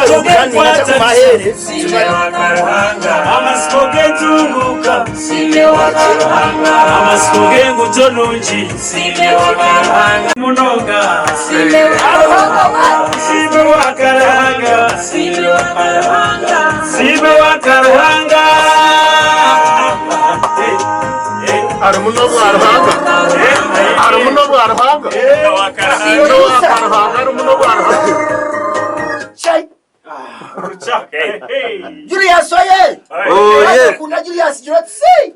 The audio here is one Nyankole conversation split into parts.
Amatsiko g'enkwatanisa Amatsiko g'entunguuka Amatsiko g'enguuto nungi Munonga Tusiime wa Karuhanga Tusiime wa Karuhanga Harimu n'obwa Ruhanga. Harimu n'obwa Ruhanga. N'owa Karuhanga harimu n'obwa Ruhanga. Chai. Julius oye! Oye! Akunda Julius gira oti si!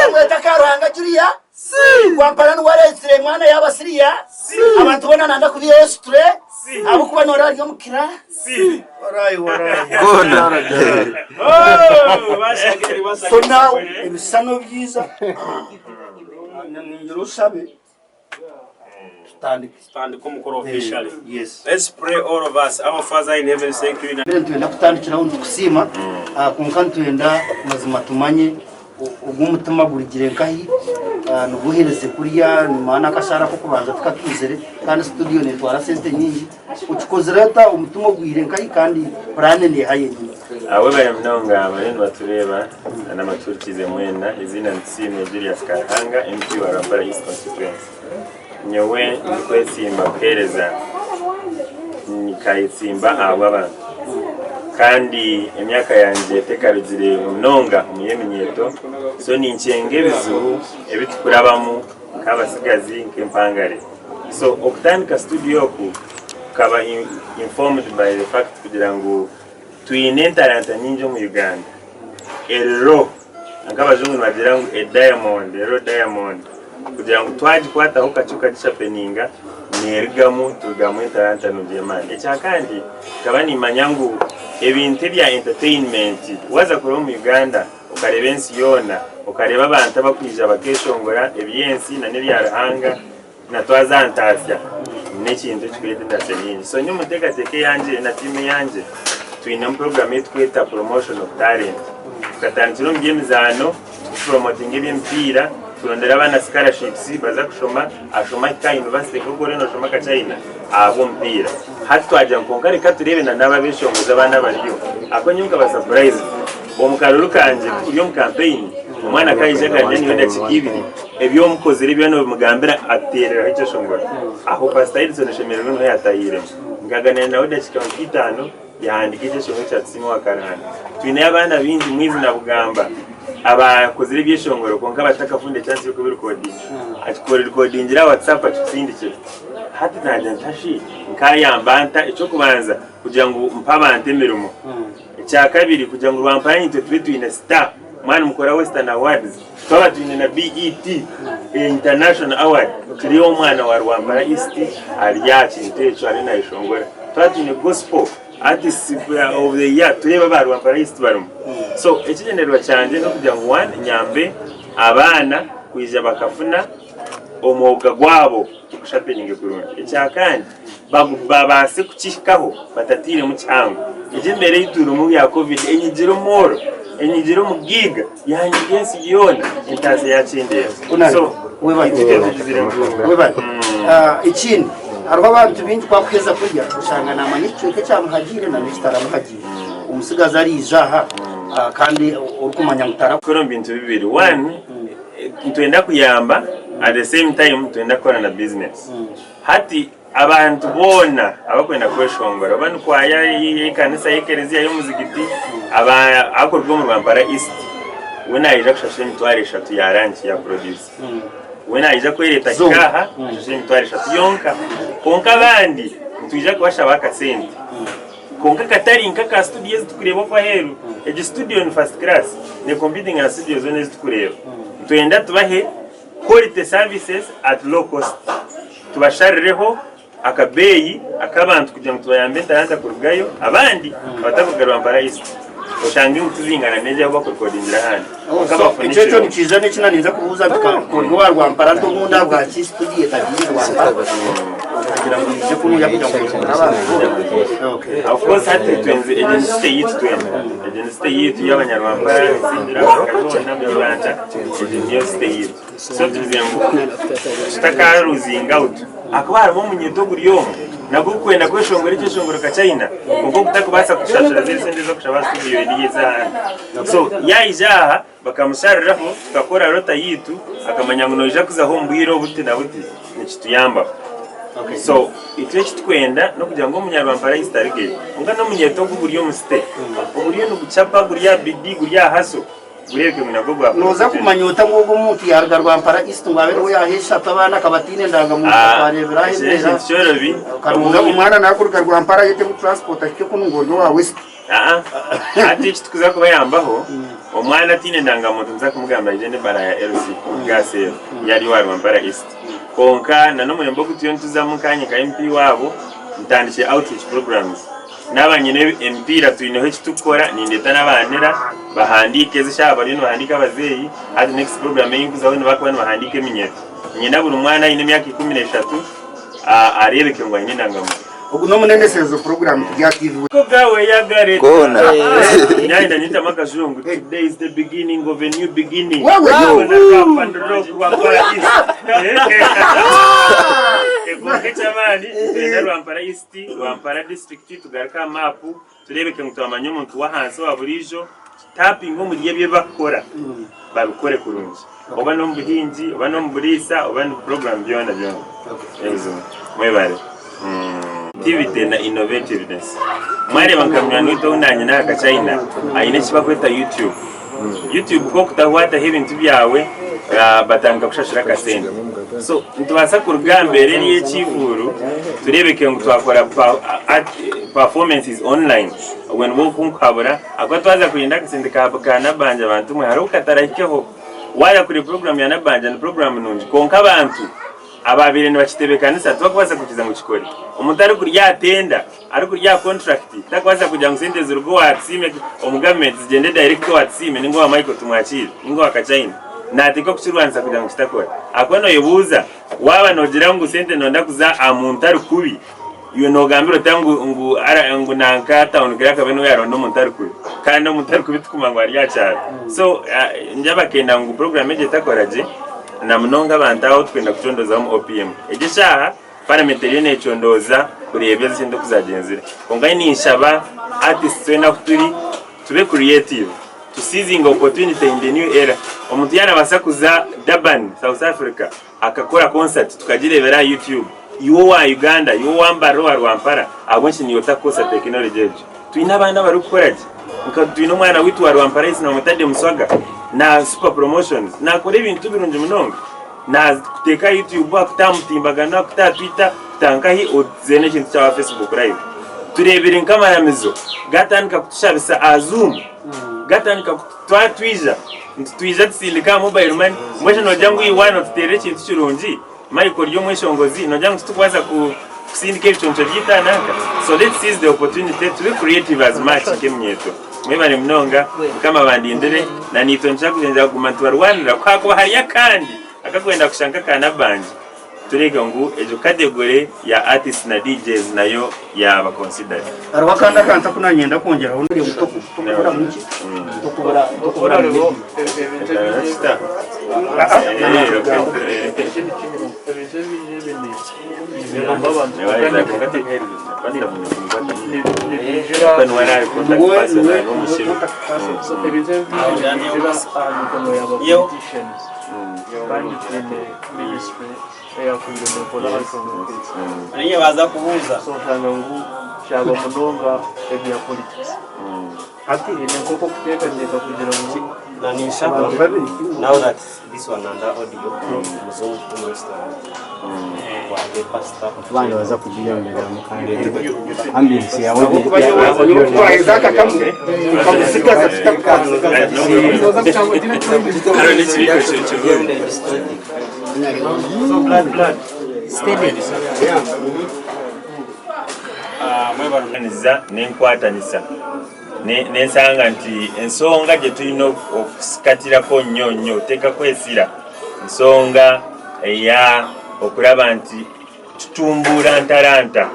Bamweta Karuhanga Julia. Rwampara niwe areetsire mwana yaaba siriya. Abantu boona nanda kubihayo siture ahabw'okuba noora ari omu kira. Warayi warayi. Boona. So now ebishushani byiza ningira oshabe tutandike. Tutandike omukoro officially. Yes. Let's pray all of us. Our Father in heaven, thank you. Mbere nitwenda kutandikiraho nitukusiima ah, kwonka nitwenda mazima tumanye Ogu omutima gurugire nkahi? Niguhereze kuriya nimanya n'akashaara ak'okubanza tikakaizire kandi situdiyo neetwara sente nyingi. Okikozire ota? Omutima ogwire nkahi kandi puraani neeha yenyini? Webare munonga abariyo nibatureeba n'abatuhurikiize mwena. Eiziina ni Tusiime Julius Karuhanga, MP wa Rwampara East Constituency. Nyowe ndikwetsimba kuheereza nkayetsimba ahabw'abantu kandi emyaka yangye tekarugire munonga omu y'eminyeeto so ninkyenga ebizibu ebi tukurabamu nk'abatsigazi nk'empangare so okutandika studio oku kukaba informed by the fact kugira ngu twine entaranta nyingi omu Uganda eriro Nk'abajungu nibagira ngu a diamond, a raw diamond, kugira ngu twagikwataho kakye okagishapeninga neerugamu turugamu entaranta nungi y'amaani. Ekyakandi nkaba nimmanya ngu ebintu ebya entertainment waaza kureeba omu Uganda okareeba ensi yoona, okareeba abantu abakwija bakeeshongora eby'ensi n'ebya Ruhanga, Na twaza aha ntaasya n'ekintu ekirikureeta entaasya nyingi. So nyowe omu nteekateeka eyangye na tiimu eyangye, twinemu puroguraamu ei turikweta Promotion of Talent. Tukatandikira omu by'emizaano, tukupuromotinga eby'emipiira, turondera abaana sikarashipusi baza kushoma, ashoma ahika aha yunivasite nk'oku oriyo nooshoma nka China ahabw'omupiira. Hati twagira ngu kwonka reka tureebe na n'abo abeeshongozi abaana abariyo. Ahabw'okuba nyowe nkaba surprised omu karuru kangye turi omu kampeyini, omwana akaija akandya nyowe edakiika ibiri, Ebi omukozire byona obimugambira ateereraho ekyeshongoro. Aho Pastor Edson Shemererwa niho yatahiiremu. Nkaganira nawe edakiika nka itaano yahandiika ekyeshongoro ekya Tusiime owa Karuhanga. Twineyo abaana baingi Mwizi na Bugamba abakozire ebyeshongoro kwonka batakafundire chance y'okubirikodinga. Akikorikodingira aha WhatsApp akikusindikira. Hati naagira nti hashi nkaayamba nta eky'okubanza kugira ngu mpe abantu emirimo. Ekyakabiri kugira ngu Rwampara naitwe tube twine star. Mwana mukora Western Awards twaba twine na BET International Award turiyo omwana wa Rwampara East ari aha kintu ekyo ariyo nayeshongora. Twaba twine Gospel Artist of the Year tureebe aba Rwampara East barimu. So ekigyendererwa kyangye n'okugira ngu one nyambe abaana kwija bakafuna omwoga gwabo gushapeninge kurungi. Ekyakandi babaase kukihikaho batatairemu kihango. Egi embeera ei turimu ya Covid enyigire omworo, enyigire omugaiga, yanyiga ensi yoona, entaasa yakyendeera. So, itwe tugizire ngu Webale. Ah, ekindi hariho abantu baingi ku akuheza kurya oshanga namanya ekicweka ekyamuhagiire na n'ekitaramuhagiire omutsigazi ariija aha ah, kandi orikumanya ngu tara Kukora omu bintu bibiri. One, nitwenda kuyamba at the same time nitwenda kukora na business. Hati abantu boona abarikwenda kweshongora oba ni kwaya y'ekanisa, y'ekereziya, y'omuzigiti, abarikuruga omu Rwampara East, we naija kushashura emitwaro eshatu ya ranki ya producer. We naija kwereeta ahike aha ashashure emitwaro eshatu yonka. Kwonka abandi nitwija kubashaba akasente kwonka katari nk'aka studio ezi turikureeba okwo aheeru. Egi studio ni first class, nekompitinga na studio zoona ezi turikureeba. Nitwenda tubahe Quality services at low cost, Tubasharireho akabeeyi ak'abantu kugira ngu tubayambe entaranta kurugayo abandi abatakuruga Rwampara East oshange ngu tizingana n'egi ahu bakurikodingira ahandi kwonka So, bafune ekyo ekyo ekirungi. nikiija n'eki naninza kubuuza nti ka- kori owa Rwampara nti obundi ahabwaki studio etagiire Rwampara nkagira ngu nyije kunuya kugira ngu nkore abantu boona. Okay. Of course hati twenze egi ni site yitu twena egi ni site yitu y'abanyarwampara Rutsindura Kajoona Murwanca egi niyo site yitu so tugizire ngu tutakaruzinga out hakuba harimu omunyeto oguri omu. Nagwo gukwenda kweshongora ekyeshongoro ka China kwonka ogu takubaasa kushashura ziri sente ez'okushaba aha studio eriyo ez'ahandi. So yaija aha bakamushariraho tukakora rota yaitu akamanya ngu noija kuzaho omu bwire obuti na buti nikituyambaho. So itwe eki tukwenda n'okugira ngu omunyarwampara East arugeyo kwonka n'omunyeeto ogu guri omu site oguriyo nigucapa guri aha bidii guri aha haso gureebeke ngu nagwo gwakora Nooza opportunity. kumanya ota ngu ogwo omuntu yaaruga Rwampara East ngu abe niwe yaaha eshatu abaana akaba ataine ndangamuntu twareebera ahu Ekyo embeera n'ekintu kyorobi. Karunga omwana naakuruga Rwampara ayete ngu transport ahike kunu ngu ori owa West. Aa, hati eki tukuza kubayambaho, omwana ataine ndangamuntu nituza kumugambira aije n'ebara ya LC gaasi eyo yari owa Rwampara East. Kwonka na n'omurembe ogu turiyo nituzamu nkanye nka MP waabo ntandikire outreach programs. Naaba nyine emipiira twineho eki tukukora nindeeta n'abaanira bahandiike ezi eshaaha bariyo nibahandiika abazeeyi hati next program ei nkuzaho nibakuba nibahandiika eminyeeto. Niinyenda buri mwana aine emyaka 13 areebeke ngu aine endangamuntu. Ogu n'omuneneserezo puroguraamu turi aha TV. Koona. Nyaenda nyitamu akajungu today is the beginning of a new beginning. Wewe. Gonna rap and rock Rwampara East. Ekonka eky'amaani nitwenda Rwampara East, Rwampara district tugaruke aha maapu tureebeke ngu twamanya omuntu w'ahansi owa buriijo tutapinge omuri ebi ebi bakukora babikore kurungi oba n'omu buhingi oba n'omu buriisa oba ni puroguramu byona byona ebizima mwebare Creativity na innovativeness mwareeba nka munywani waitu ou nanyine aha kachina aine eki bakweta youtube youtube ku okutaho wataho ebintu byawe batandika kushashura akasente so nitubaasa kuruga aha mbeera eri ey'ekiivuuru tureebeke ngu twakora performances online obwo nibwo okunkuhabura ahakuba twaza kurinda akasente ka Nabbanja bantu mwe hariho obu katarahikeho waaza kureeba puroguraamu ya Nabbanja ni puroguraamu nungi kwonka abantu abaabaire nibakitebeekanisa tibarikubaasa kukiza ngu kikore. Omuntu arikurya aha tenda, arikurya aha kontrakiti tarikubaasa kugira ngu sente ziruge owa Tusiime omu gavumenti zigyende direct owa Tusiime ninga owa Michael Tumwakiire ninga owa Kachaina. Naateekwa kukirwanisa kugira ngu kitakora. Ahakuba nooyebuuza waaba noogira ngu sente nooyenda kuza aha muntu ari kubi, iwe noogambira ota ngu ngu ngu nanka town clerk abe niwe yaaronda omuntu ari kubi kandi omuntu ari kubi tikumanya ngu ari aha kyaro. So ngyabakenda ngu puroguraamu egyo etakora gye. Na munonga abantu ahu turikwenda kucondoozaho omu OPM. Egi eshaaha, Paramenti eriyo neecondooza kureeba ezi sente oku zaagyenzire. Kwonka ninshaba artists twena ahu turi tube creative, tu seizinge opportunity in the new era. Omuntu yaaba naabaasa kuza Durban, South Africa akakora concert tukagireebera aha YouTube, iwe owa Uganda, iwe owa Mbarara owa Rwampara, ahabw'enki niiwe otakukozesa tekinologi egyo? Twine abaana abarikukora gye. Nka twine omwana waitu wa Rwampara East nibamweta Demuswaga na Super Promotions nakora ebintu birungi munonga. Nakuteeka aha YouTube akuta aha mutimbagano akuta aha Twitter akuta nkahi ozeene ekintu kyawe aha Facebook live. Tureebire nk'amaramizo gatandika kutushabisa aha Zoom gatandika twatwija nitutwija tusindika aha mobile money mbwenu nogira ngu iwe waaba notuteerera ekintu kirungi Michael ori omweshongozi nogira ngu titukubaasa kusindika ebiconco byaitu aha nanka? So let's seize the opportunity tube creative as much nk'eminyeeto. Mwebare munonga, Mukama abandindire na naitwe nituza kugyenda kuguma nitubarwanirira ku hakuba hariyo akandi akakwenda kushusha nk'aka Nabangi tureebe ngu egyo category ya artists na DJs nayo yaaba considered. Hariho akandi akantu aku nanyenda kwongyeraho Twaheza aka kamwe tukamusigaza Mwebaruganiza n'enkwatanisa Nensanga nti ensonga gye tulina okusikatirako nnyo nnyo oteekako esira nsonga eya okuraba nti tutumbuura ntaranta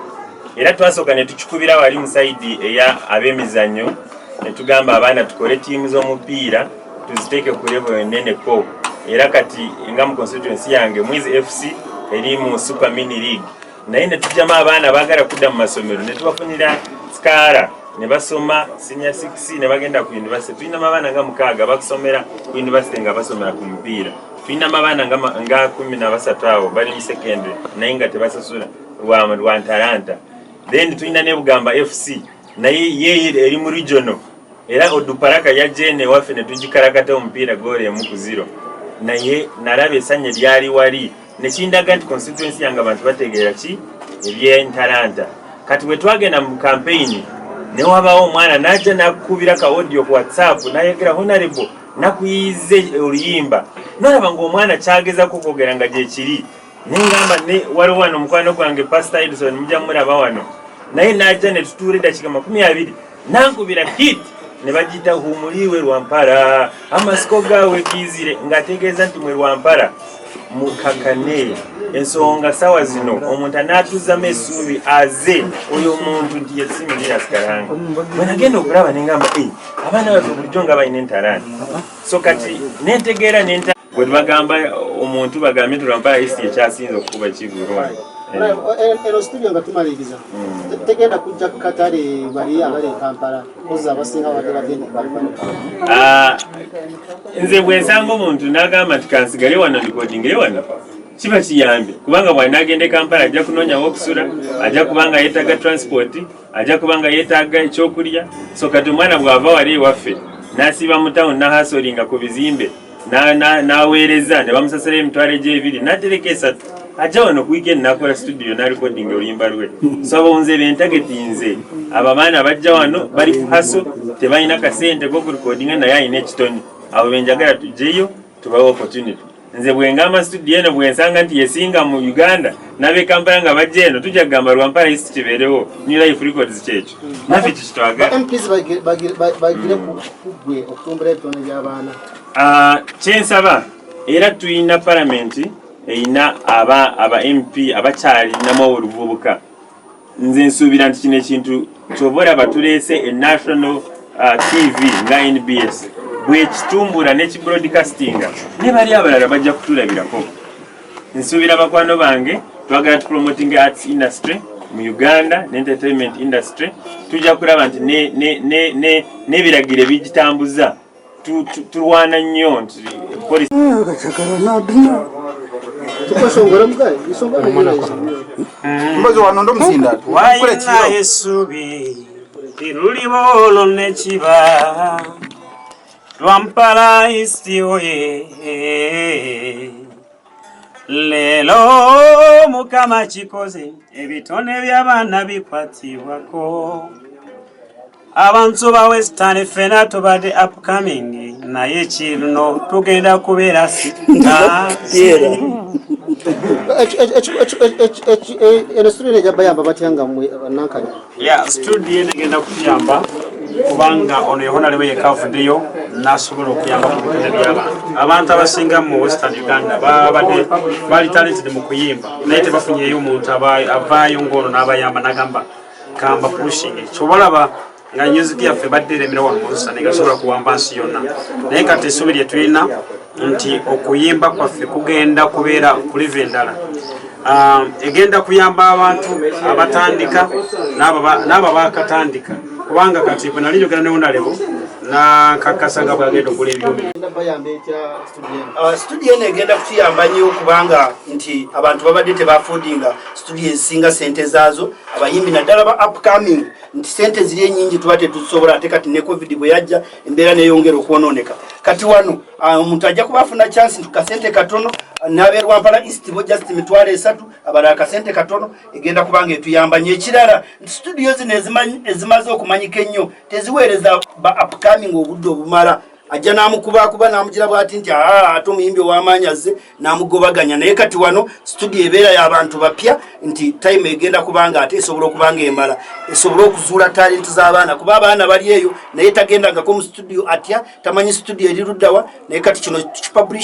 era twasooka netukikubira wali mu sayidi eya ab'emizanyo netugamba abaana tukore tiimu z'omupiira tuziteeke ku level enene ko era kati nga mu constituency yange Mwizi FC eri mu super mini league. Naye netugyamu abaana abaagala kudda mu masomero netubafunira sikaala ne basoma senior 6 ne bagenda ku university. Tulinamu abaana nga 6 bakusomera ku university nga basomera ku mupiira. Tulinamu abaana nga 13 awo bali mu secondary naye nga tebasasula lwa ntalanta. Then tulina ne Bugamba FC naye ye eri mu regional era Oduparaka yajja eno ewaffe ne tugikarakata omupiira goolo 1-0, naye nalaba essanyu eryali wali nekindaga nti constituency yange abantu bategeera ki ebyentalanta. Kati bwe twagenda mu campaign newabaawo omwana najja nakukubira ka audio ku WhatsApp nayogera, "Honorable, nakuyiyize oluyimba." Nolaba ngaomwana kyagezako okwogera nga gyekiri. Nengamba ne waliwo wano mukwano gwange Pastor Edison, mujja mulaba wano, naye najja netutuula eddakiika 20 nankubira hit ne bagiyita "Humuliwe Rwampara, amasiko gaawe giizire", ng'ategeeza nti mwe Rwampara mukakane ensonga sawa zino omuntu anaatuzzamu essuubi aze oyo omuntu nti yesimirira sikalanga. Bwe nagenda okulaba nengamba, "Eh, abaana baffe bulijjo nga balina entalanta." So kati nentegeera nenta bwe bagamba omuntu bagambye nti Rwampara East ekyasinze okukuba kivulu. Eno studio nga tumaliriza tegenda kujja ku katale bali abali e Kampala kozi abasinga babadde bagenda e Kampala? Ah, nze bwe nsanga omuntu n'agamba nti kansigale wano ndikodingire wano, kiba kiyambye, kubanga bw'anaagenda e Kampala ajja kunoonyawo okusula, ajja kubanga yeetaaga transport, ajja kubanga yeetaaga ekyokulya. So kati omwana bw'ava wali ewaffe n'asiiba mu town n'ahasolinga ku bizimbe n'aweereza ne bamusasula emitwalo egyebiri n'atereka esatu, ajja wano ku weekend n'akola studio n'arecordinga oluyimba lwe. So abo nze bentagetinze, abo abaana bajja wano bali ku hustle, tebalina kasente k'okurecordinga naye alina ekitone, abo benjagala tujjeyo tubawe opportunity. Nze bwe ngamba studio eno bwe nsanga nti yesinga mu Uganda, n'ab'e Kampala nga bajja eno, tujja kugamba Rwampara East kibeerewo New Life Records. Kyekyo naffe kikitwagala. MPs bagire ku gwe okutumbula ebitone by'abaana. Ah, kyensaba era tulina palamenti erina aba MP abakyalinamu oluvubuka. Nze nsuubira nti kino ekintu kyova olaba tuleese e national TV nga NBS bwekitumbula nekibroadcastinga, ne bali abalala bajja kutulabirako. Nsuubira bakwano bange twagala tupromoting arts industry mu Uganda ne entertainment industry. Tujja kulaba nti n'ebiragiro ebigitambuza tulwana nnyo nti policy. Tukweshongora mugaye isongora. Mbazi wano ndo musinda. Walina essuubi tiruliba nekiba Rwampara East oye. Leero Mukama kikoze, ebitone by'abaana bikwatibwako. Abantu ba Western ffena tubadde upcoming, naye kino tugenda kubeera sita. Eno studio ejja bayamba batya nga mmwe bannankani? Ya, studio eno egenda kutuyamba kubanga ono ye honorable yekka avuddeyo n'asobola okuyamba ku bitone by'abantu. Abantu abasinga mu Western Uganda babadde bali talented mu kuyimba, naye tebafunyeyo omuntu avaayo ng'ono n'abayamba n'agamba kamba pushing. Kyobalaba nga music yaffe badde eremera wano mu Western, nga sobola kuwamba nsi yonna, naye kati essuubi lye tulina nti okuyimba kwaffe kugenda kubeera ku level endala. Egenda kuyamba abantu abatandika n'abo abakatandika, kubanga kati bwe nali njogera ne honorable nankakasa nga bwagenda okugula ebyuma. Egenda bayamba etya studio eno? Studio eno egenda kutuyamba nnyo kubanga nti abantu babadde tebaffordinga studio ezisinga sente zaazo, abayimbi naddala ba upcoming, nti sente ziri enyingi tuba tetuzisobola. Ate kati ne COVID bwe yajja embeera neyongera okwonooneka. Kati wano omuntu ajja kuba afuna chance nti kasente katono, n'ab'e Rwampara East bo just 30,000, abalala kasente katono. Egenda kubanga etuyamba nnyo. Ekirala nti studio zino ezimaze okumanyika ennyo teziweereza ba upcoming obudde obumala. Ajja n'amukubakuba n'amugira bwati nti, "Aa, ate omuyimbi ow'amaanyi azze," n'amugobaganya. Naye kati wano studio ebeera y'abantu bapya, nti time egenda kubanga ate esobola okubanga emala esobole okuzuula talent z'abaana, kuba abaana bali eyo naye tagendangako mu studio, atya, tamanyi studio eri luddawa. Naye kati kino kipublish.